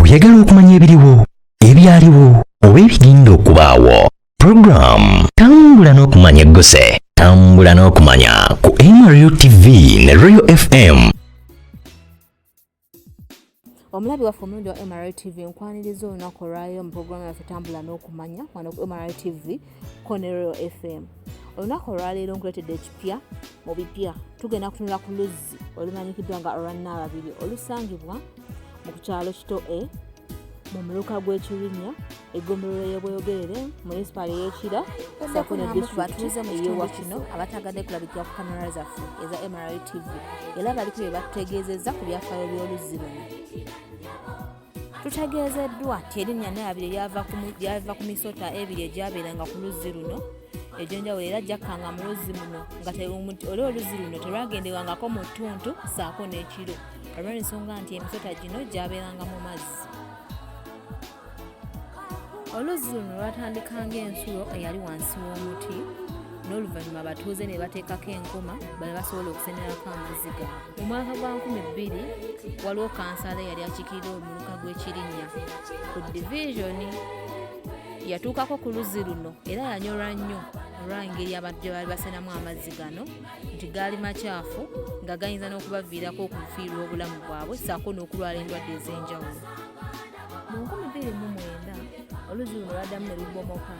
Oyagala okumanya ebiriwo, ebyaliwo oba ebigenda okubaawo? Program Tambula n'Okumanya egguse. Tambula n'Okumanya ku MRU TV ne Royal FM. Omulabi waffe omulungi wa MRI TV, nkwaniriza olunaku olwaleero mu puroguramu yaffe Tambula n'Okumanya wano ku MRI TV ko ne Royal FM. Olunaku olwaleero nkuleetedde ekipya mu bipya. Tugenda kutunula ku luzzi olumanyikiddwa nga olwa Nnaababiri, olusangibwa mu kyalo Kito E mu muluka gw'Ekirinnya, eggombolola y'eBweyogerere, munisipaali ey'Ekira ssaako ne disitulikiti Batuuze mu kitundu ey'eWakiso kino abatagadde kulabikira ku kamera zaffe eza MRI TV era baliko bye batutegeezezza ku byafaayo by'oluzzi luno. Tutegeezeddwa nti erinnya Nnaababiri lyava ku misota ebiri egyabeeranga ku luzzi luno egy'enjawulo, era gyakkanga mu luzzi muno nga era oluzzi luno terwagendewangako mu ttuntu ssaako n'ekiro, olw'ensonga nti emisota gino gyabeeranga mu mazzi. Oluzzi luno lwatandika ng'ensulo eyali wansi w'omuti, n'oluvannyuma abatuuze ne bateekako enkoma bane basobola okusenerako amazzi gaabwe. Mu mwaka gwa 2000 waliwo kansala eyali akiikirira omuluka gw'Ekirinnya ku divizoni yatuukako ku luzzi luno, era yanyolwa nnyo olw'engeri abantu gye baali basenamu amazzi gano nti gaali makyafu, nga gayinza n'okubaviirako okufiirwa obulamu bwabwe ssaako n'okulwala endwadde ez'enjawulo. Mu 2009 oluzzi luno lwaddamu ne lubomoka.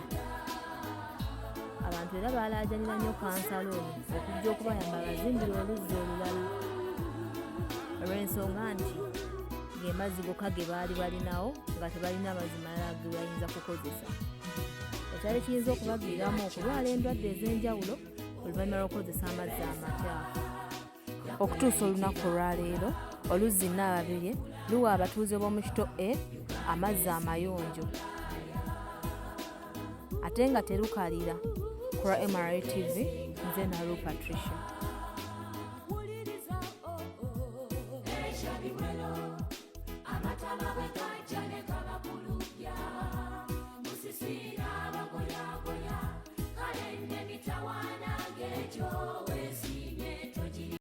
Abantu era balaajanira nnyo kansala ono okujja okubayamba abazimbire oluzzi olulala, olw'ensonga nti ge mazzi gokka ge baali balinawo, nga tebalina mazzi malala ge bayinza kukozesa, ekyali kiyinza okubaviiramu okulwala endwadde ez'enjawulo oluvannyuma lw'okukozesa amazzi amakyafu. Okutuusa olunaku olwaleero, oluzzi Nnaababirye luwa abatuuze b'omu Kito E amazzi amayonjo ate nga terukalira. Ku lwa MRA TV, nze Naru Patricia. Amataba bwe